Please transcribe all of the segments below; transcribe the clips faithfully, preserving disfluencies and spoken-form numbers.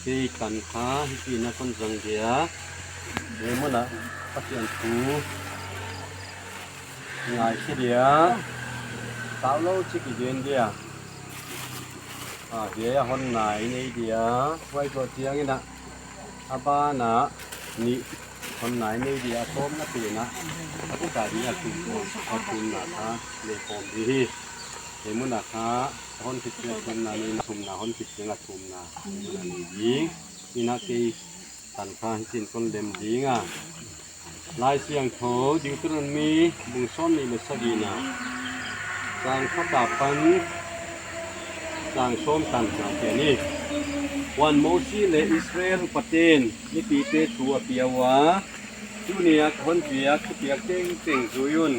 Kei tan kha hichi in kon zang dia. Hiai mun ah Pathian thu ngaikhe dia. Taulou chik i gen dia. A, hiai a hon nai nei dia. Huai toh chiangin a, a ban ah nih hon nai nei dia, a tawpna pen ah. A kut a ding a thum, a thumna kha leh khawm di hi. Hiai mun ah kha, a hon khit chiang thumna, nih thumna, hon khit chiang a thumna. Hiai mun ah nei ding. Hiai ah kei tan kha hichi in kon lem ding a. Laisiangthou Deuteronomy bung sawmnih leh sagihna, chang khat apan chang sawm tan kha kia ni. Huan Mosi leh Israel upaten mipite thu a pia ua, tuni a ka hon piak thupiak tengteng zui un.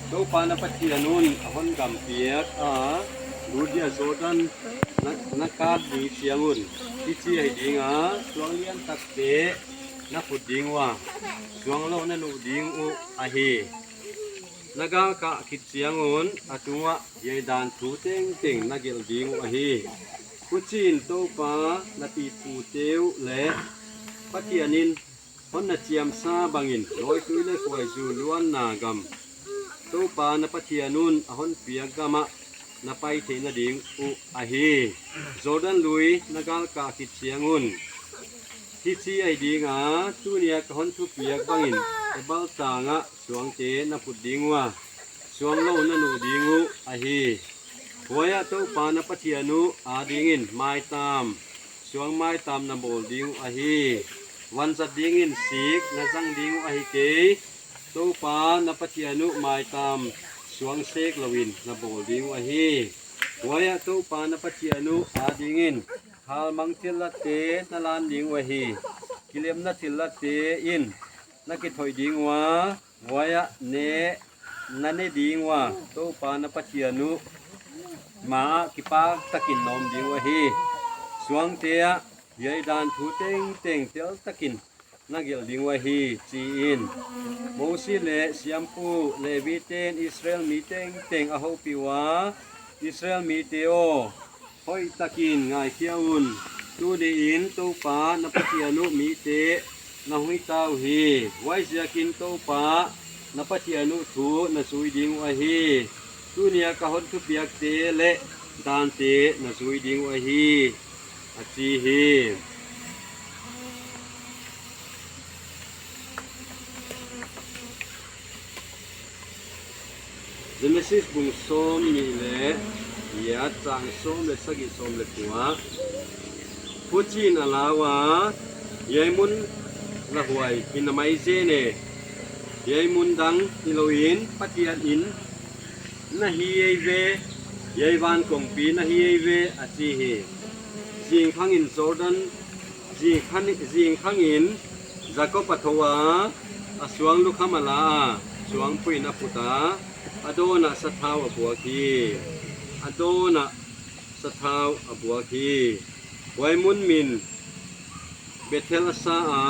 Toupa na Pathian un a hon gam piak a lut dia Jordan na, na kat ni chiang un, hichi ahi ding a, suang lian takte na phut ding ua, suang lou na nuh ding uh ahi. Na galkah khit chiang un, a tungah hiai dan thu tengteng na gelh ding uh ahi. Huchiin Toupa na pi pute uh leh Pathian in hon na chiamsa bangin, lawitui leh khuaizu luanna gam Toupa na Pathian un a hon piak gam ah na pai theihna ding uh ahi. Jordan lui na galkah khit chiang un, hichi ahi ding a, tuni a ka hon thupiak bangin, Ebal tang ah suangte na phut ding ua, suang lou na nuh ding uh ahi. Huai ah Toupa na Pathian uh adingin maitam, suang maitam na bawl ding uh ahi. Vanzat dingin sik na zang ding uh ahi kei. Toupa na Pathian uh maitam suang sek louin na bawl ding uh ahi. Huai ah Toupa na Pathian uh adingin halmang thillatte na lan ding uh ahi. Kilemna thillatte in na kithoih ding ua, huai ah ne na ne ding ua, Toupa na Pathian uh ma ah kipak takin na om ding uh ahi. Suangte ah hiai dan thu tengteng tel takin na gelh ding uh ahi, chi in. Mosi leh siampu Leviten Israel mi tengteng a houpih ua, Israel mite aw, hoihtakin ngaikhia un. Tuni in Toupa na Pathian uh mite na hong hita uhi. Huaiziakin Toupa na Pathian uh thu na zui ding uh ahi. Tuni a ka hon thupiakte leh dante na zui ding uh ahi. a chi hi. Genesis bung sawmnih leh giat, chang sawm leh sagih, sawm leh kua. Huchiin a lau a, hiai mun lahuai hi na mai zen e, hiai mun dang hilou in Pathian in na hi ei ve, hiai van kongpi na hi ei ve, a chi hi. Zingkhang in Jordan, zingkhang, zingkhang in Jakob a thou a, a suang lukham a la a, suangpui in a put a, a dawn ah sathau a buak hi. A dawn ah sathau a buak hi. Huai mun min Bethel a sa a,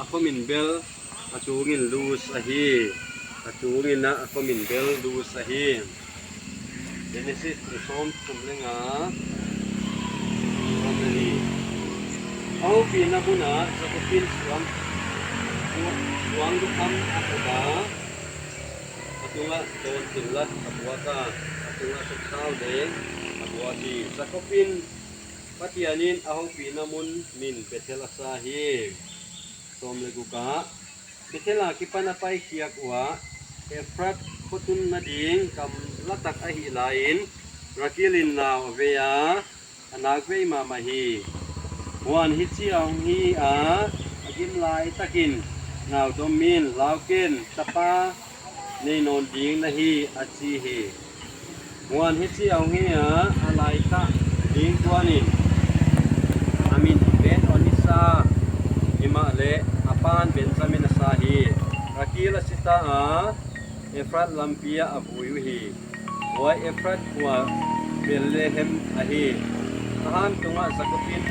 a khomin bel a tungin Luz ahi. A tungin a, a khomin bel Luz ahi. Genesis bung sawmthum leh nga, sawm leh li. A houpihna mun ah Jakob in suang, suang lukham a put a, a tungah dawn thillat a buak a, a tungah sathau leng a buak hi. Jakob in Pathian in a houpihna mun min Bethel a sa hi. Sawm leh guk ah, Bethel a kipan a pai khiak uah, Ephrath khotun na ding gamla tak ahih laiin, Rakil in nau a vei a, a nak vei mahmah hi. Huan hichi a hong hi a, a gim lai takin nau dom in, lau ken, tapa nei nawn ding na hi, a chi hi. Huan hichi a hong hi a, a lai tak ding kuan in, a min Ben-oni sa, himahleh a pan Benjamin a sa hi. Rakil a si ta a, Ephrath lampi ah a vui uhi. Huai Ephrath khua Bethlehem ahi. A han tungah Jakob in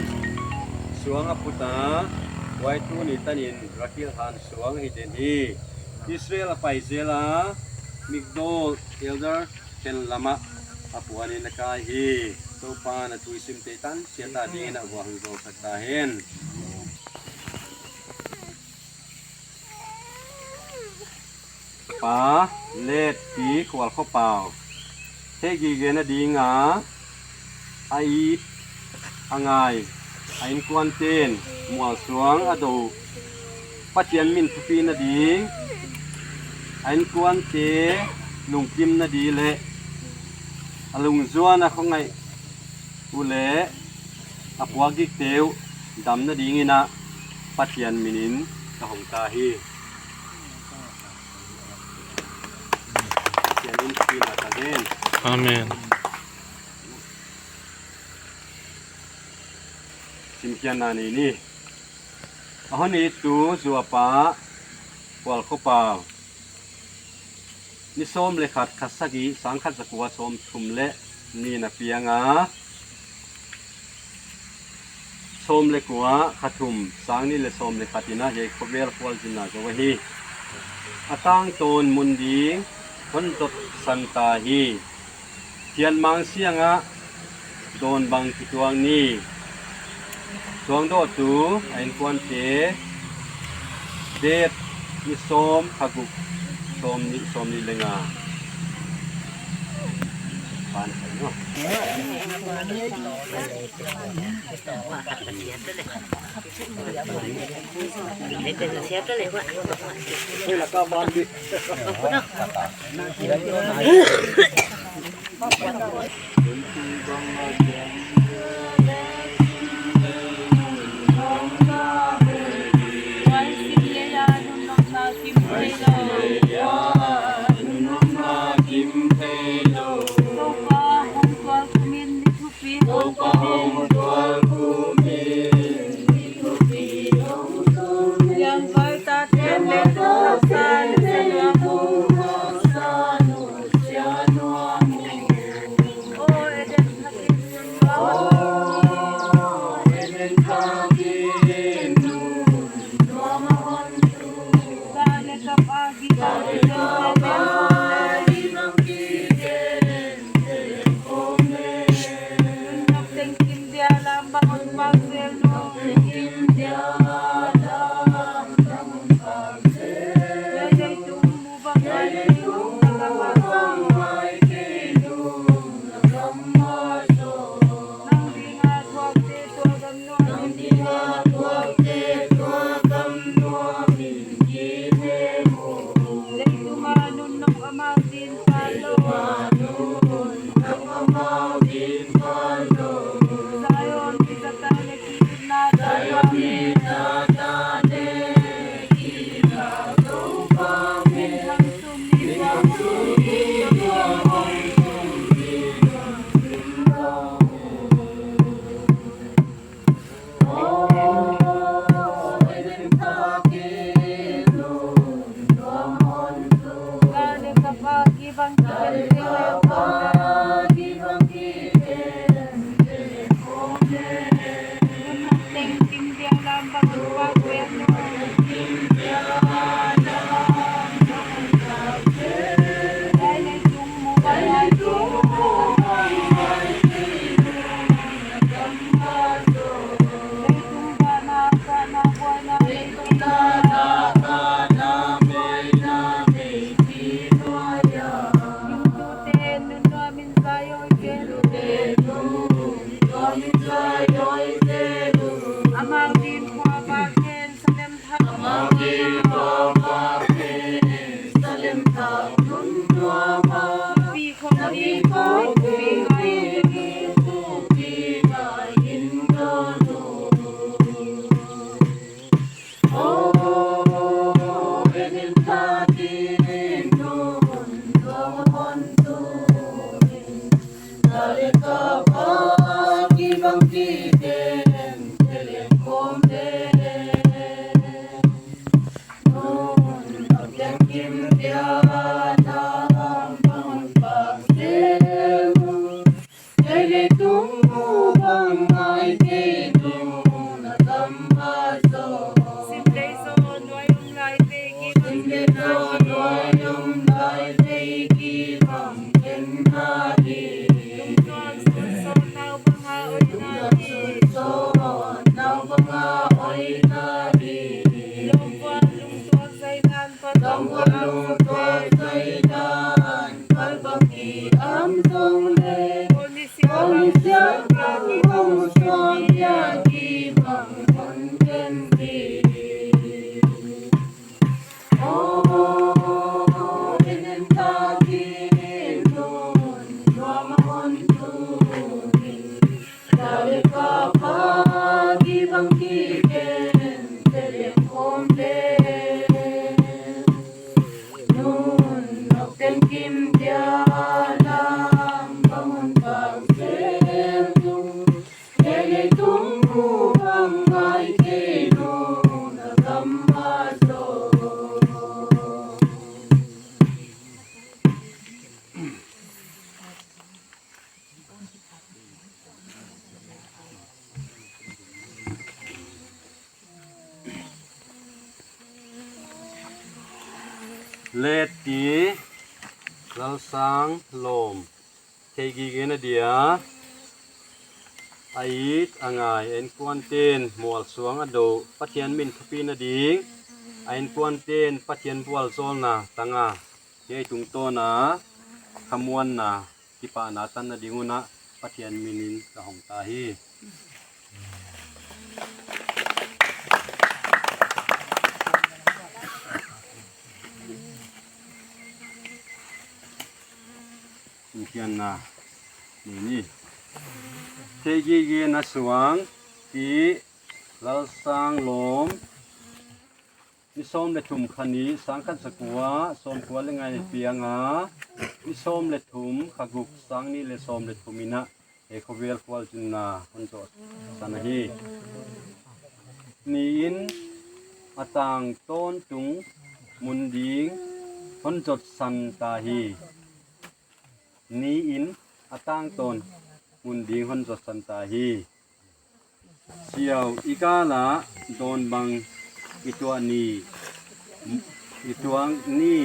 suang a put a, huai tuni tanin Rakil han suang ahi den hi. Israel a pai zel a, Migdol Eder khen lam ah a puan in a kai hi. Toupa'n a thu i simte tan siat ta dingin a vuah hong zawlsak ta hen. Pa, Let, Pi, Khualkhopa aw. Theihgigena dinga a it, a ngai, a inkuante'n mualsuang a dou, Pathian min thupina ding, a inkuante lungkimna di leh a lungzuan a khawngaih uh leh a puakgikte uh damna dingin a Pathian minin ka hong ta hi. Pathian in thupina ta hen. Amen. Simkhiatna nei ni. A hon ittu zuapa Khualkhopa, ni sawm leh khat, kha sagih, sang khat za kua sawmthum leh nih in a piang a, sawm leh kua, kha thum, sang nih leh sawm leh khat in a hiai khovel khualzinna zou ahi. A tangtawn mun ding hon dotsan ta hi. Thianmang siangah dawn bang kituak ni. Suangdawhtu a inkuante, date ni sawm, kha guk, sawmnih, sawmnih leh nga. Pan kai no. Leitung a nunung amau din palo. Zion mi zata le ki na Zion mi zata le ki na. Min hang sum ni hang sum ni. Leti Lalsang Lawm. Theigigena dia, a it a ngai, a innkuante'n mualsuang a dou, Pathian min thupina ding, a innkuante'n Pathian vualzawlna tang a, hiai tungtawn a khamuanna, kipahna tanna ding un a Pathian min in ka hong ta hi. Sungkhianna ni ni. Theigigena suang ti Lalsang Lawm. Ni sawm leh thum kha ni, sangkhat zakua sawmkua leh nga ni piang a, ni sawm leh thum kha guk, sang nih leh sawm leh thum in a, hiai khovel khualzinna hon zawhsan ahi. Ni in a tang tawntung mun ding hon zawhsan ta hi. Ni in a tang tawn mun ding hon zawhsan ta hi. Siau i kal a dawn bang i tuah ni, i tuah ni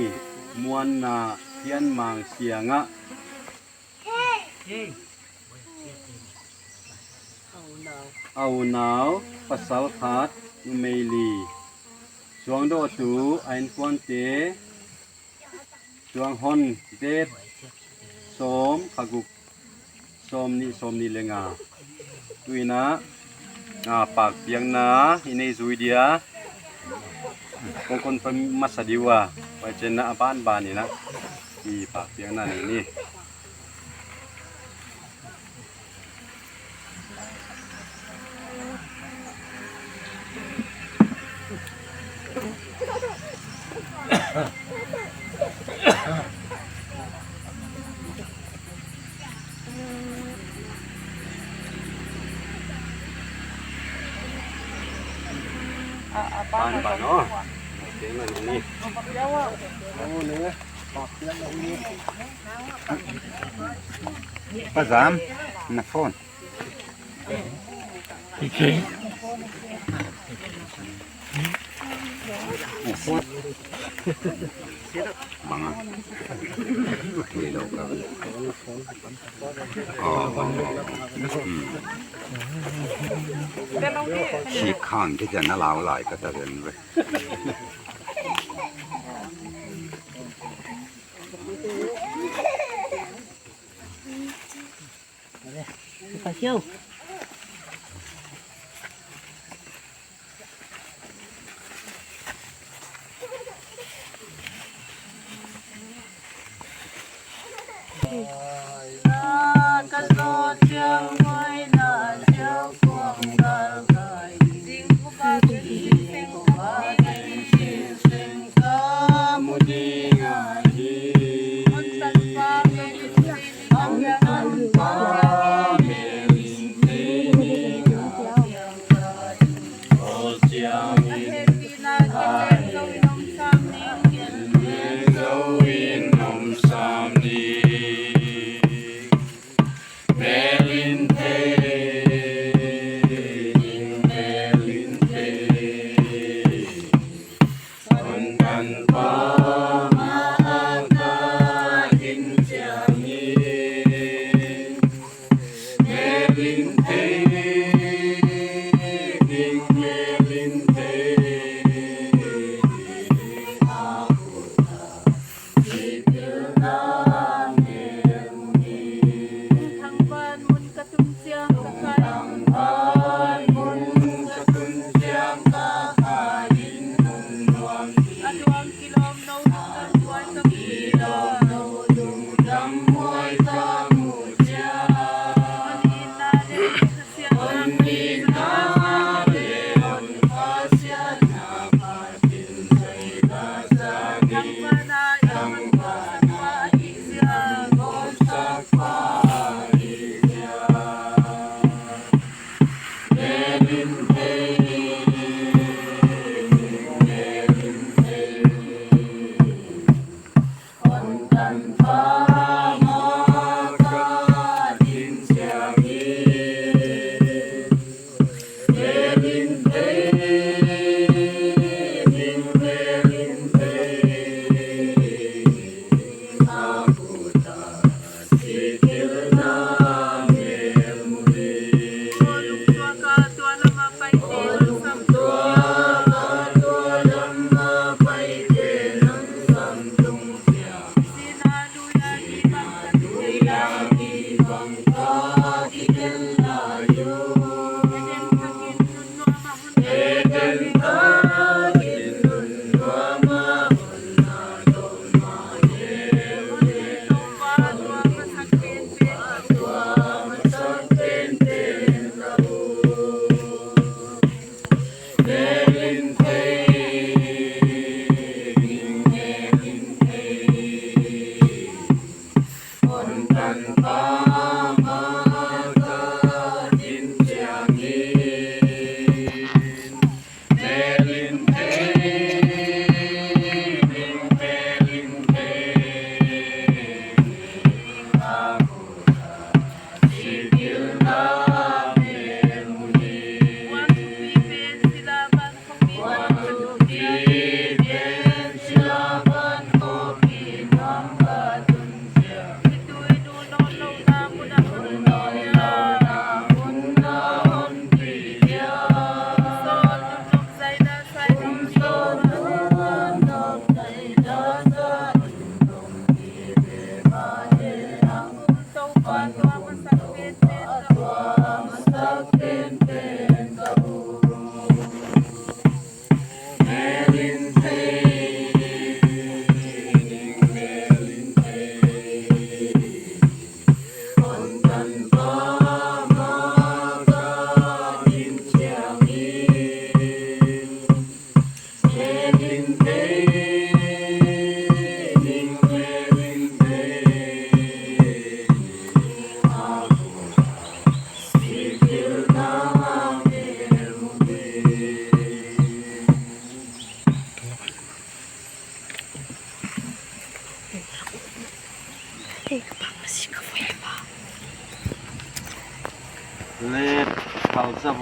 muanna hian mang siang a. A unau pasal khat, numei li. Suangdawhtu a innkuante, suang hon det sawm, kha guk, sawmnih, sawmnih leh nga. Tuin a Ah, pakpiakna i nei zui dia. Kong kon pa masa di ua. Huai chiangin a banban in a, i pakpiakna nei ni. Banban, oh. Tengok ni. Pazam na phone. Bang ah. Ni lo ka. Oh, oh, oh. Hmm. Si khang ke jan na lau lai ka ta ven ve.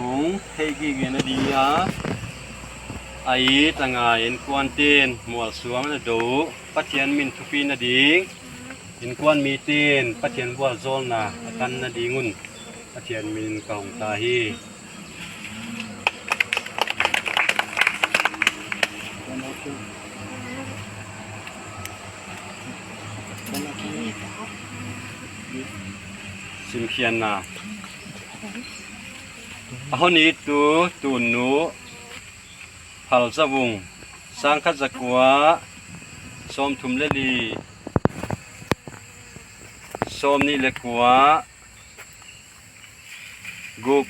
Hong theih gige na ding a, a it a ngai innkuante'n mualsuang na dou, Pathian min thupina ding, innkuan mite'n Pathian vualzawlna a tanna ding un Pathian min ka hong ta hi. Simkhiatna. A hon it tu Tunnu Phalzavung, sangkhat zakua sawmthum leh li, sawmnih leh kua, guk,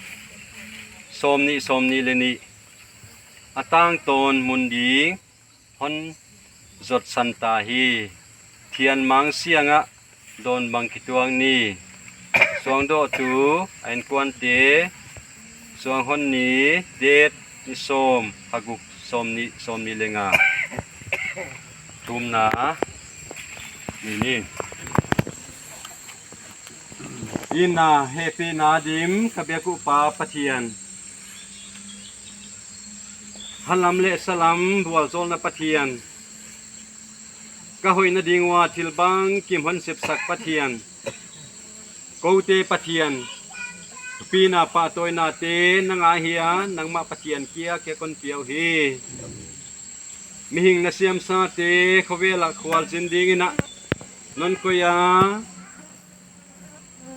sawmnih, sawmnih leh nih. A tangtawn mun ding hon zotsan ta hi. Thianmang siang ah dawn bang kituak ni. Suangdohtu a innkuante, suang hon ni, date ni sawm, kha guk, sawmnih, sawmnih leh nga. Thumna ni ni. Itna, hehpihna dim ka biak uh Pa Pathian, halam leh salam vualzawlna Pathian, ka hoihna ding ua thil bangkim hon sepsak Pathian, koute Pathian, thupina pahtawinate nang a hia, nangmah Pathian kia ke kon piau hi. Mihing na siamsate khovel ah khualzin dingin ah non koih a,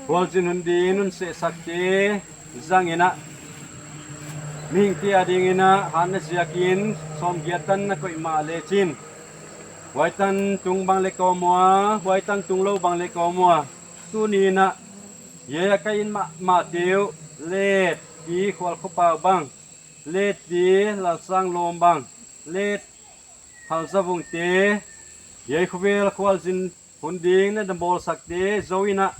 khualzin hun ding non sehsakte zangin ah, mihingte adingin ah hatna ziakin sawmgiat tan na koih mahle chin, huai tan tung bang leng ka om ua, huai tan tung lou bang leng ka om ua. Tuni'n ah hiai a ka it mahmahte uh, Let Pi Khualkhopau bang, Let Pi Lalsanglawm bang, Let Phalzavungte, hiai khovel khualzin hun ding na bawlsakte zou in ah,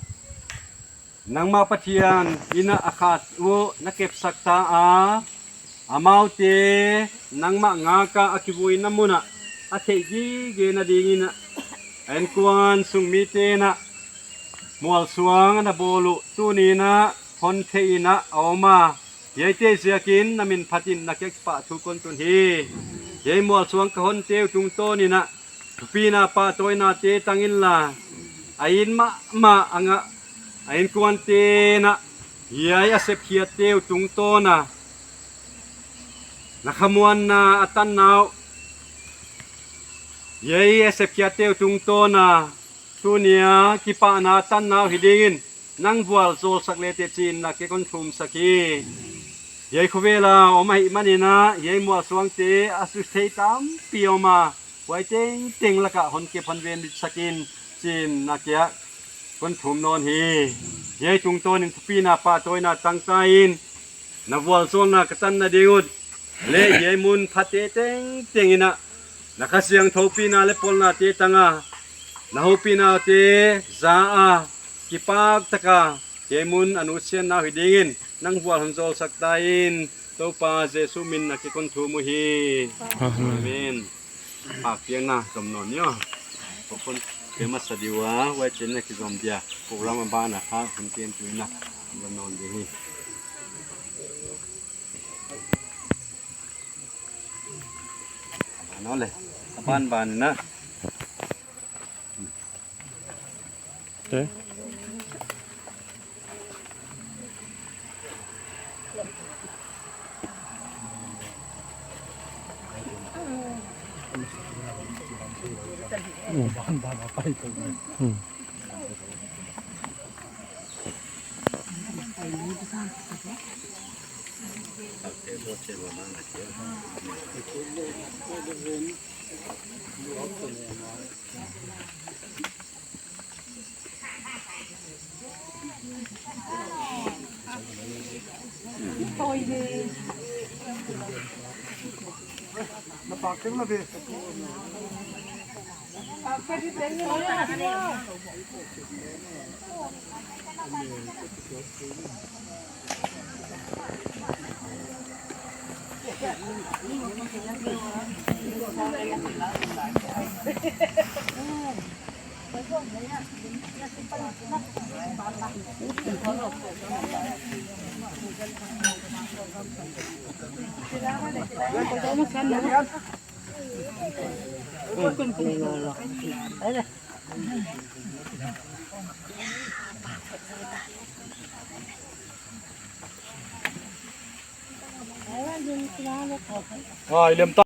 nangmah Pathian in ah a khat uh na kepsak ta a, amaute nangmah ngak a a kivuina mun ah a theih gigena dingin ah, innkuan sung mite'n ah mualsuang na bawl uh tuni'n ah hon theih in ah a om a, hiaite ziakin na min phatin na kiang kipahthu kon tun hi. Hiai mualsuang ka honte uh tungtawnin ah thupina pahtawinate tang inla, a it mahmah a ngah a innkuante'n ah hiai a sepkhiatte uh tungtawn a na khamuanna a tanna uh, hiai a sepkhiatte uh tungtawn a tuni a kipahna a tanna uh hi dingin nang vualzawlsak le teh chi'n na kiang kon thumsak hi. Hiai khovel a om ahihmanin ah hiai mualsuangte a suthei tampi om a, huai tengteng lak ah hon kep hon venbitsak in chi'n na kiang kon thum nawn hi. Hiai tungtawnin thupina pahtawina tang ta in, na vualzawlna ka tanna ding un leh hiai mun phate tengteng in ah na Kha Siangthou pina leh pawlnate tang a, na houpihnate za a, kipak tak a hiai mun a nutsiatna uh hi dingin nang vual hon zawlsak ta in, Toupa Jesu min na kiang kon thum uhi. Amen. Amen. Pakpiakna zom nawn ni aw. Ko kon ke masa di ua, huai chi'n na kizom dia. Program a ban a kha hun ken tu in ah zom nawn di hi. Nawn le. A ban ban in ah. Te. Hmm. Hmm. Ai, lem ta.